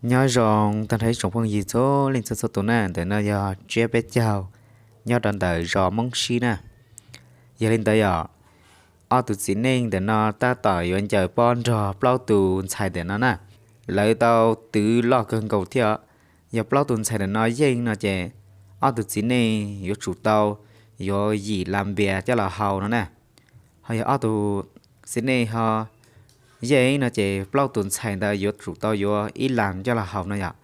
Nyob zoo tag nrho ib tsoom phooj ywg txhua leej txhua txhua tus na, ntawm no yog tsiab peb caug nyob rau ntawm zos Moob Sib na. Yog li ntawd yog ob tug txiv neej ntawm no tab tom yuav ncaws pob nrog plaub tus ntxhais ntawm no na. Lawv tau twv loj kawg nkaus thiab. Yog plaub tus ntxhais ntawm no yeej no ces ob tug txiv neej yuav tsum tau yuav yim las npias coj los haus no na. Ho yog ob tug txiv neej ho yeej no ces plaub tus ntxhais ntawd yuav tsum tau yuav ib las coj los haus no yom.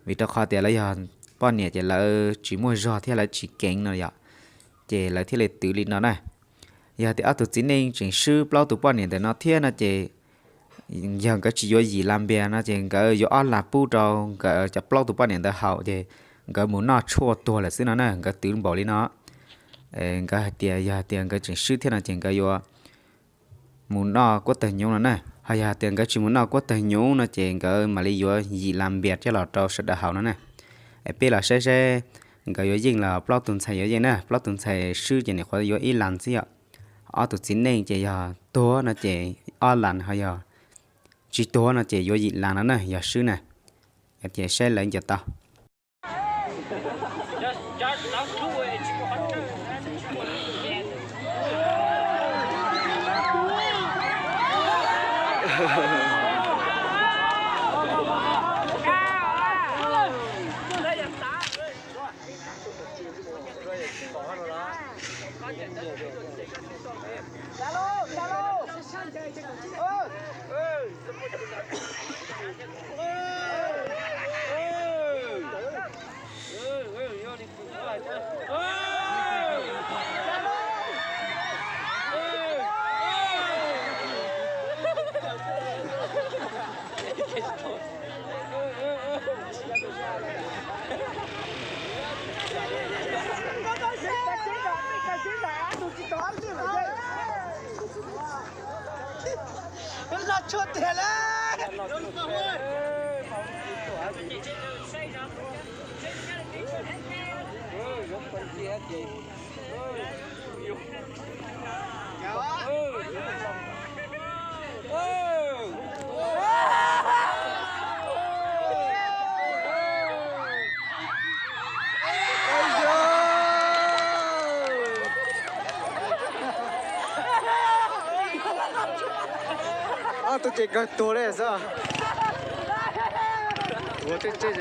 Vim rau qhov tias lawv yog poj niam ces lawv tsis muaj zog thiab lawv tsis keev no yom, ces lawv thiaj li twv li no na. Yog tias ob tug txiv neej tseem swb plaub tus poj niam ntawm no thiab no ces yog nkawd tsis yuav yim las npias no ces nkawd yuav ob las pub rau nkawd cov plaub tus poj niam ntawd haus ces nkawd mus noj tshuaj tuag lawm xwb no na, nkawd twv npaum li no. Nkawd hais tias yog tias nkawd tseem swb thiab no ces nkawd yuav mus noj kuab tawg hnyuv no na. Ho yog tias nkawd tsis mus noj kuab tawg hnyuv no ces nkawd mam li yuav yim las npias coj los rau sawv daws haus no na. Es peb los saib saib nkawd yuav yeej los plaub tus ntxhais yuav yeej na. Plaub tus ntxhais swb ces nim qhuav yuav ib las xwb yom. Ob tus txiv neej ces yog tuag no ces ob las, ho yog tsis tuag no ces yuav yim las no na yog swb na. Ces saib lawv ncaws tau. Ob tug ces kawg tuag li xwb. Ua tse tse.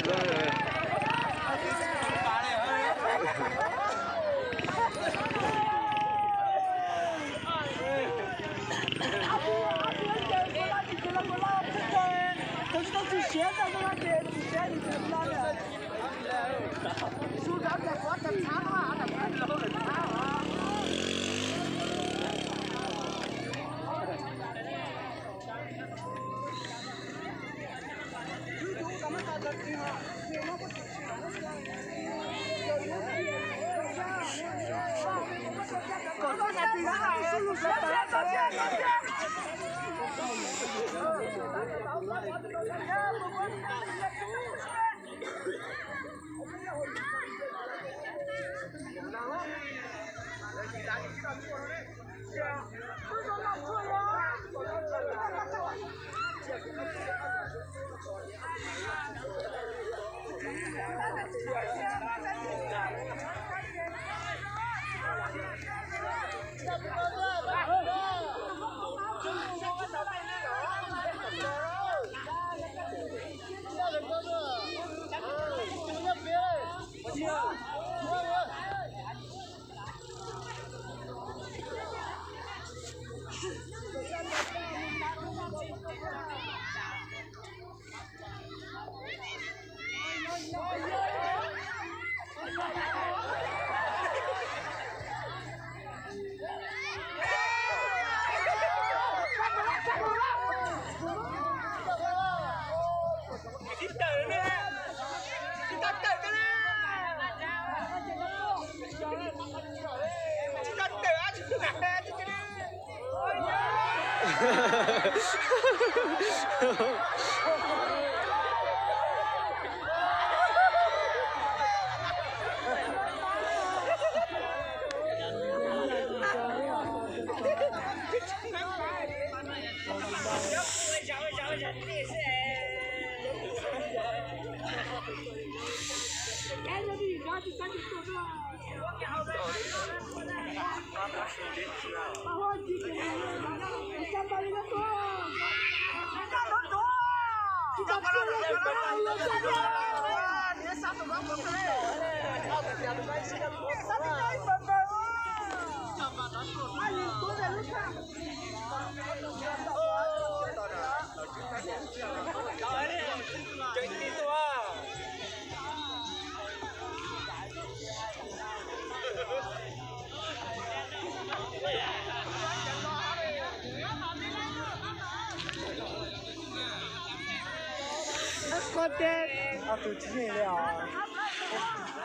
Ob tug tsis yeej li os.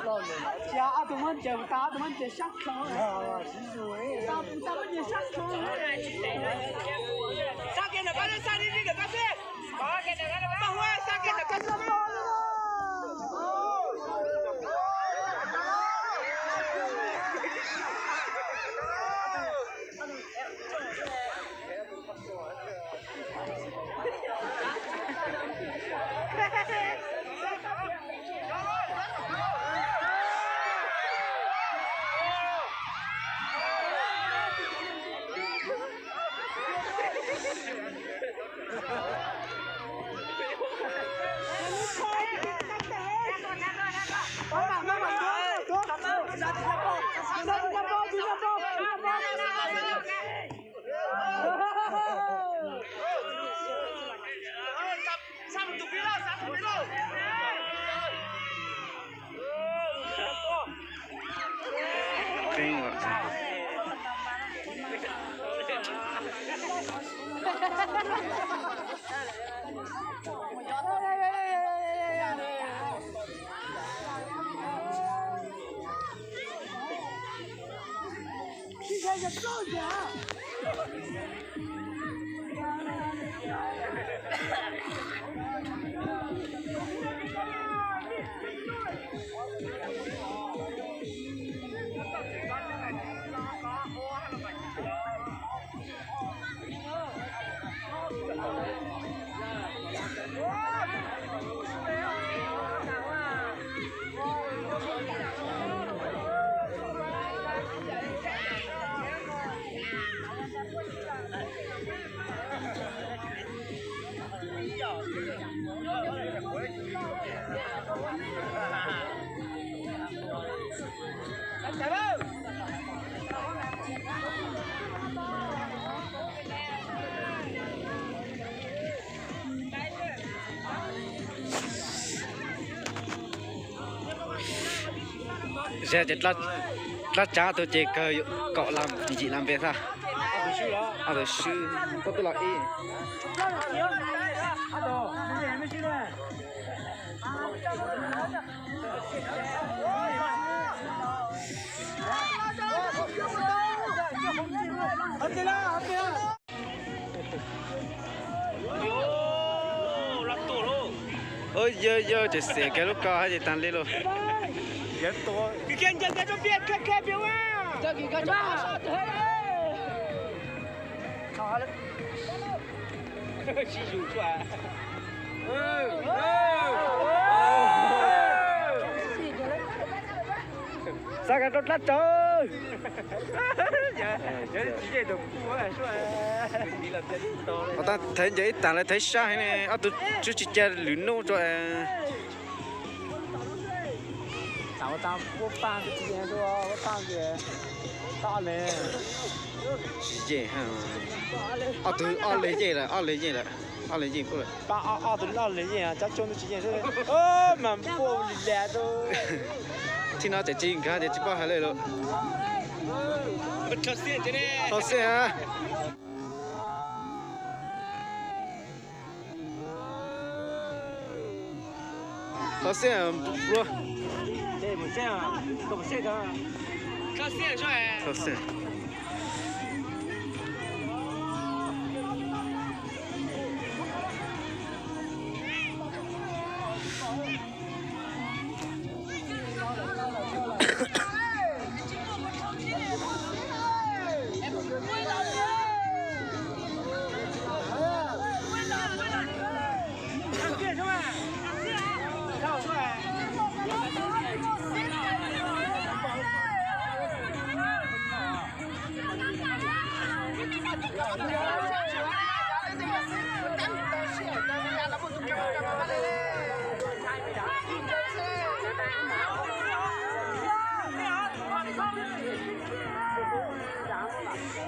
Ob tug muab ncaws mus tau, ob tug muab ncaws sab khau. Tsis zus li. Tau tus tau muab ncaws sab khau. Xa kiag ntawm koj xwb, xa li li ntawm koj xwb. Xa kiag ntawm koj xwb. Zag ces dlab tsav tug ces kawg kaum las yim las npe xwb. Ob tug swb, koj twb los ib. Yog yog, tseem xiam kiag lub ko hab ces tag li lauj. Xa kiag rau dlab tsav. Thaiv ncaws ib tag lawv thaiv sab heev ne, ob tug tswb tsis ca lwm nub rau. Tsis yeej, ob tug ob leeg yeej lawm, ob leeg yeej lawm, ob leeg yeej. Ob tug ob leeg yeej, cov tsoob tsis yeej. Mas npuaj li las rau. Txij no tseem tsis nkag ces tsis paub hais li lawm. Tso xij a. Tso xij, pluag. Tso xij.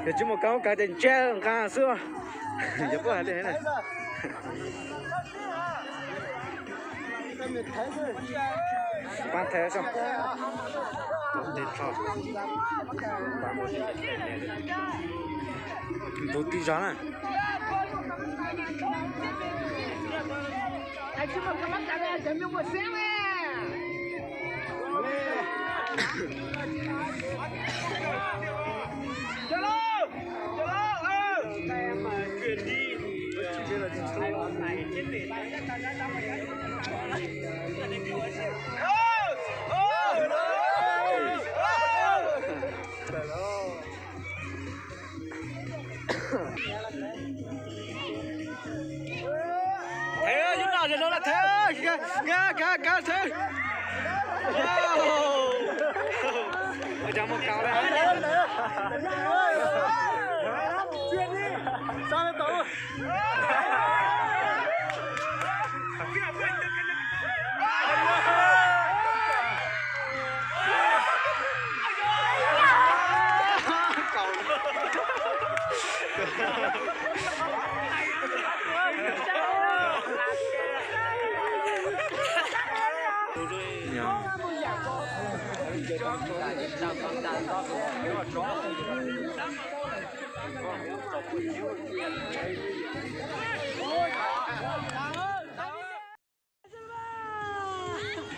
Yog tsis muaj kab muaj kav ces ntsab nqa xwb. Yog puab hais li na. Tus tij zog na. Thawb, yub no ces no lawm thawb, kav kav kav thawb. Ua cas mus kaus lawm.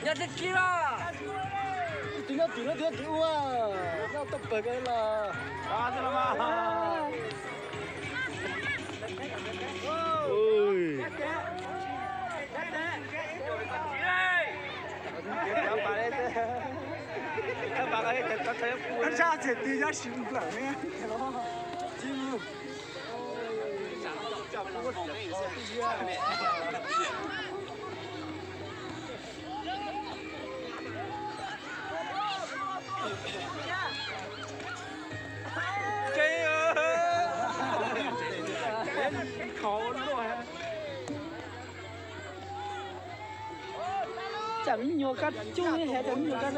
Nyob tib kis los. Tus nyob tim no tus nyob tim ua, nyob tau pawg ko los. Zaj txiag tis nyob sis nplawm ne. Tsam me nyuam kab coob li, tsam me nyuam kab.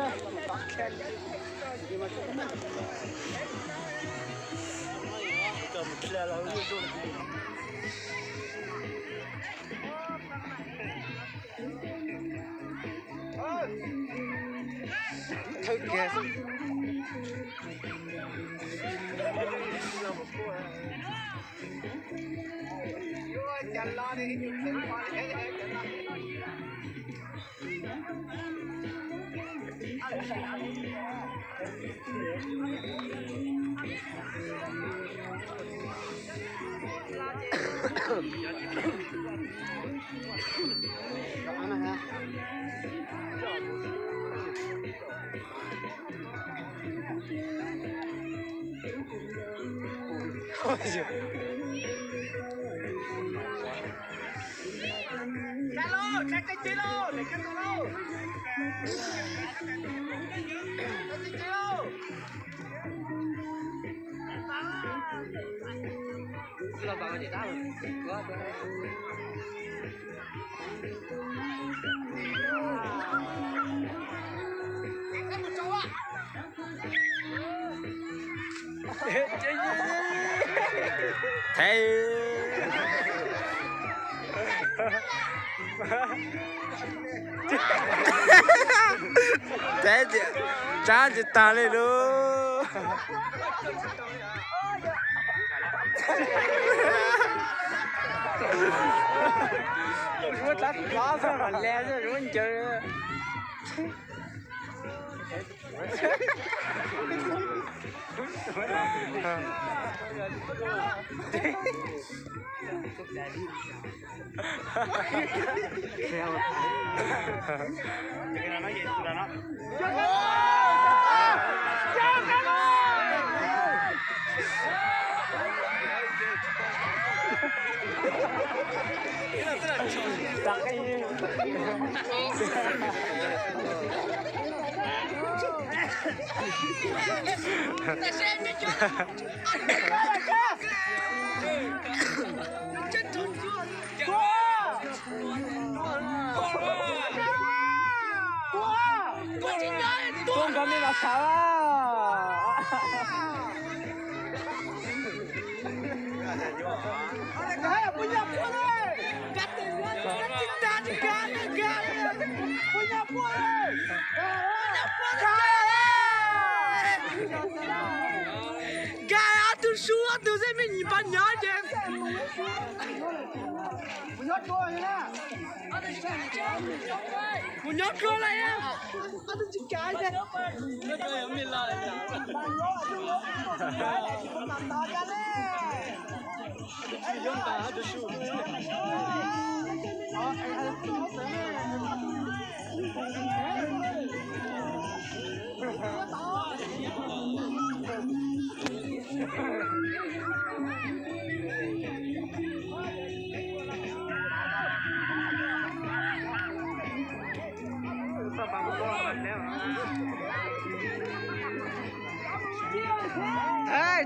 Thawb kiag. Thawb. Thawb, tsab tsis tag li lauj. Zuav tsab tag xwb mas le xwb, zuav ncaws. Tuaj nkawd me los thaum. Nkag ob tug sub ob tug xwb, mej nyiam pab nyob ces. Mus nyob dlua lawm.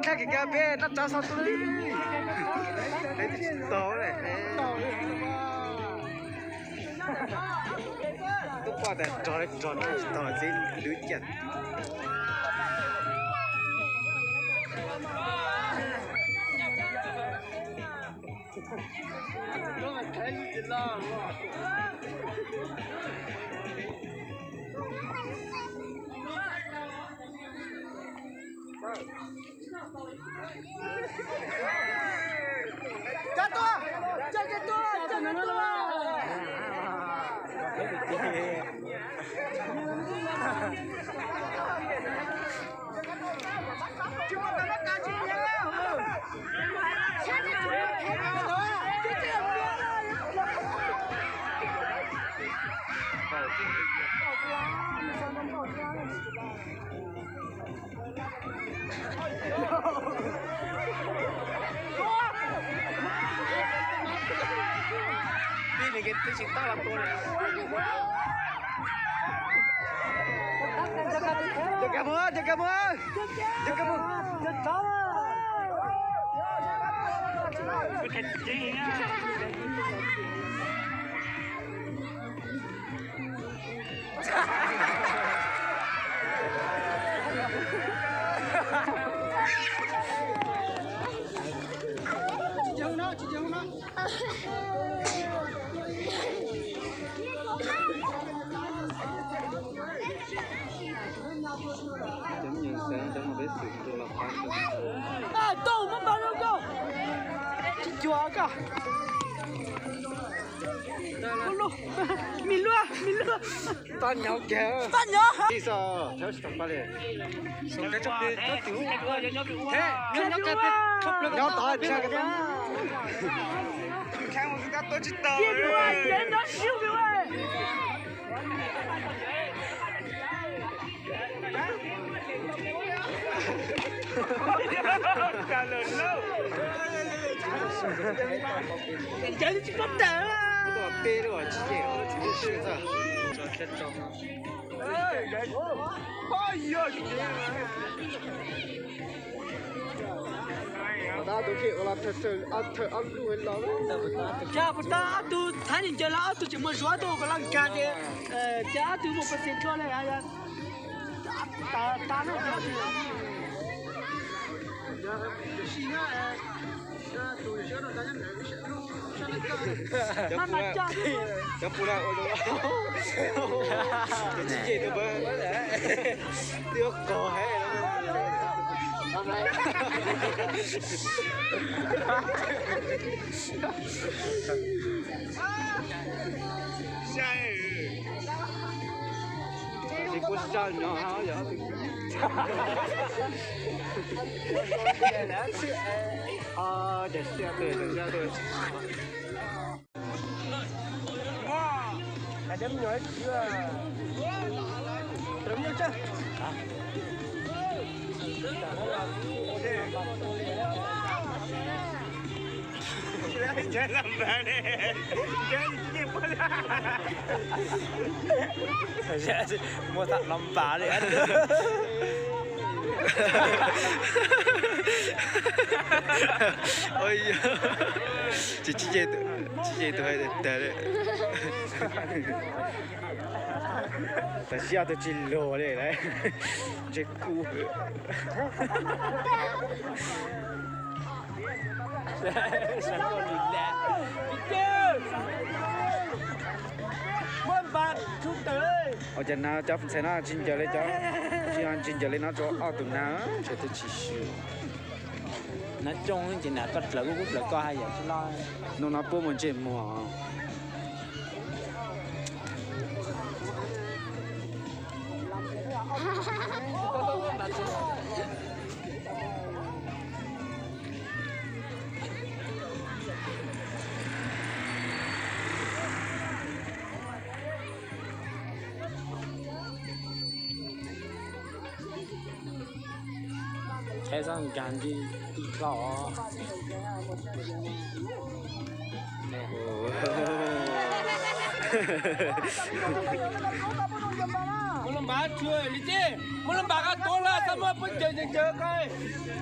Thaj kev kab peb noj tsab xov tu li. Peb tsis tau li. Tub poj tas rog li rog no tsis tau txiv lwv ciaj. Tib neeg twb tsis tau los tua li. Cov kab mus, cov kab mus, cov kab mus. Cov me nyuam xeev cov no peb xwm tus los pab. Tau muab npaj rau koj. Tsis cuag koj. Me luaj, me luaj. Pab nyob kiag. Pab nyob. Tsis tau pab li. Nyob tod, nyob tod. Nyob siab. Ncav tsis pab tawm. Tus kheej ua los thawj thawj ob lub los. Cas puas tas ob tug thaib ni ncaws los ob tug tseem muaj zuav tuaj kom los nkag ces, cas ob tug muaj pas xes dlua li. Cov pus na ua zoo, cov tsis yeg tus npawg twb yuav qog heev. Tsis kuj sab nyob yog. Ces siab tus, siab tus. Muaj tham los npas li. Tsis, tsis yeg tus hais tiag li. Tam sim ob tug tsis luag li lawm, ntsej kub. Ua cas na cov ntxhais no tsis ncaws li cov, tsis ncaws li no rau ob tug na, ntshe twb tsis swm. Na coob ces na koj dlawv kuv, kuv dlawv koj haj yam tsis loj. Hnub no pub mus ntsej muag. Thaib xab nkag nti tij hlo.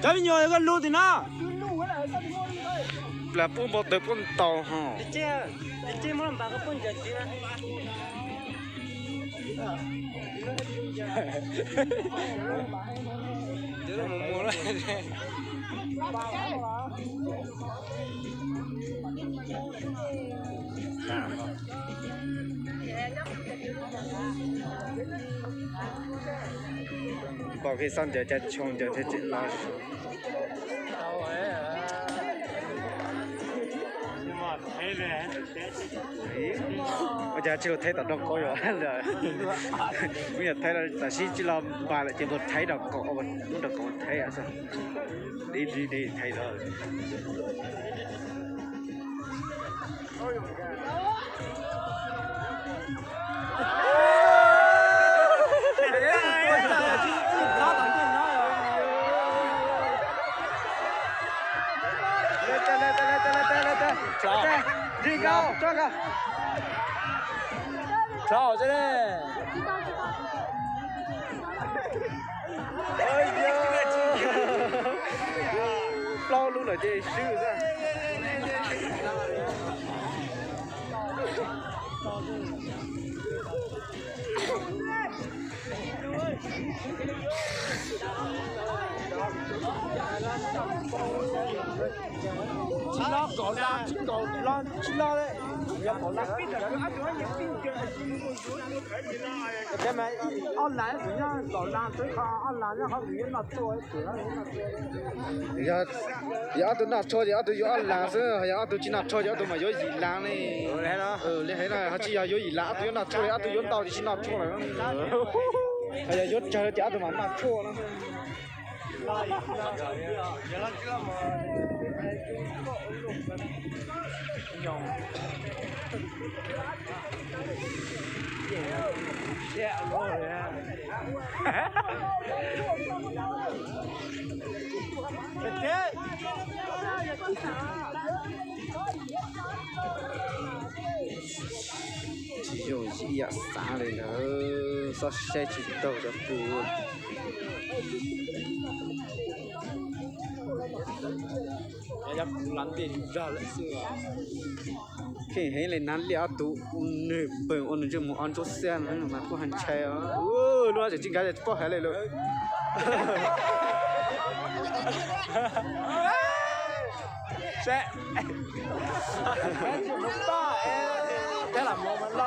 Cov me nyuam koj lub tim no. Plas pub npau taws pub ntaus ho. Npaum li xab ncaws cas tshau ncaws thiaj tsis los. Ua cas tsis los thaij tom nraub qaum yom? Kuv yog thaij tam sim tsis los npam lawm ces npau thaij nraub qaum, lub nraub qaum thaij xwb. Dib dib dib thaij los. Plaub lub lawm ces swb xwb. Tsis loj kaum las, tsis kaum las, tsis loj li. Yog kaum las, ob las xwb, nyob kaum las xwb, qhov ob las nyob qhov kuv yuav noj tshuaj. Yog ob tug noj tshuaj ces ob tug yuav ob las xwb, yog ob tug tsis noj tshuaj ces ob tug mas yuav yim las li. Li hais no ho tsis yog yuav yim las, ob tug yuav noj tshuaj li, ob tug yuav ntau ces tsis noj tshuaj lawm. Ho yog yuav tsawg ces ob tug mas noj tshuaj no. Tsis yooj yim yam xav li ntawd, xob saib tsis taug cov pus. Kheej heev li, nab liaj ob tug ua nws pawg ua nws ntsej muag ob ntsuab xiab no mas kuj ha ntshai os. Lub no tseem tsis nkag tsis paub hais li lawm.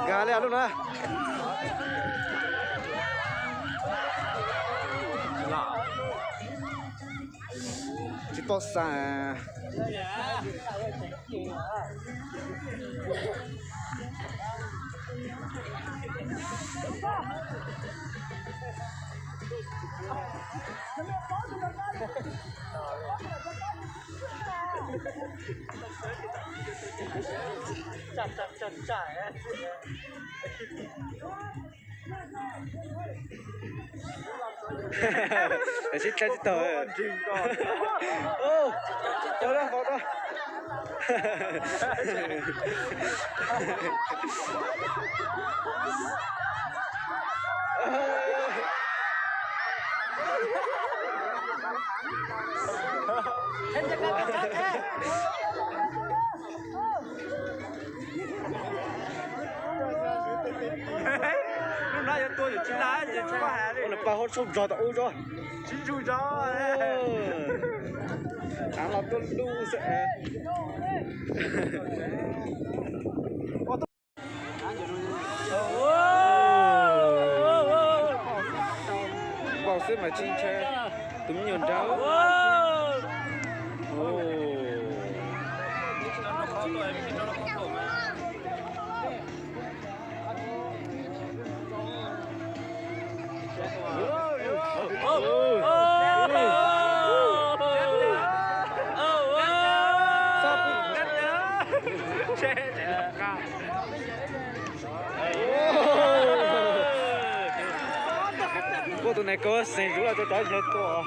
Nkag li lub no. Tsis paub xav. Sib thaij tsis taug. Lub no yuav tua yus tsis laj ces tsis paub hais li. Ua nws paj huab tsaub nrog tau ub zog. Tsis ntsug zog. Av los tuaj lub xwb. Npaum xwb mas tsis ntshai tus me nyuam nrab. Kuj tus neeg kawg xeem zuv los cov cov yawg tuaj.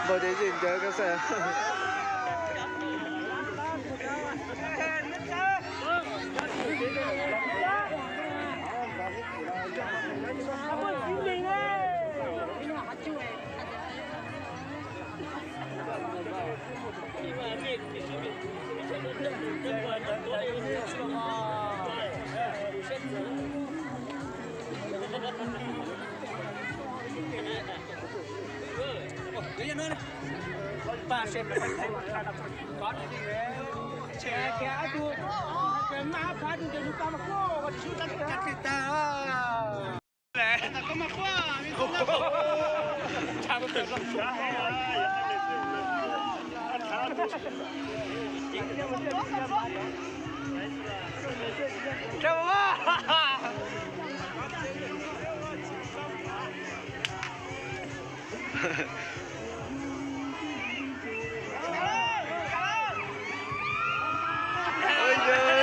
Npaum ces yeej ncaws koj xwb.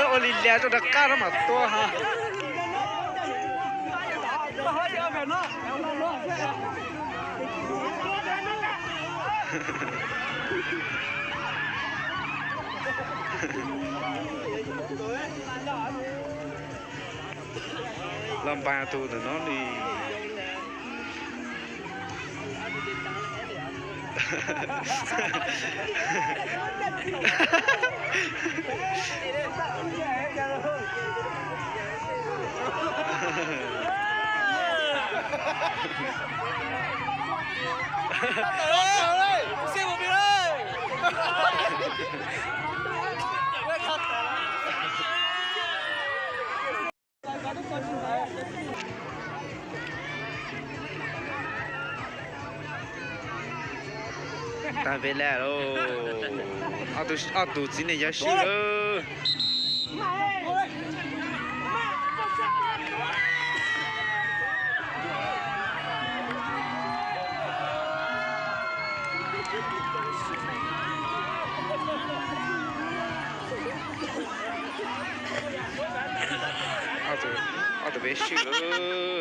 Ua li lias rau rov qab no mas tua ha. Los npas tus ntawm no li. Tag peb lawm lauj. Ob tug txiv neej yog sib lawm. Ob tug peb sib lawm.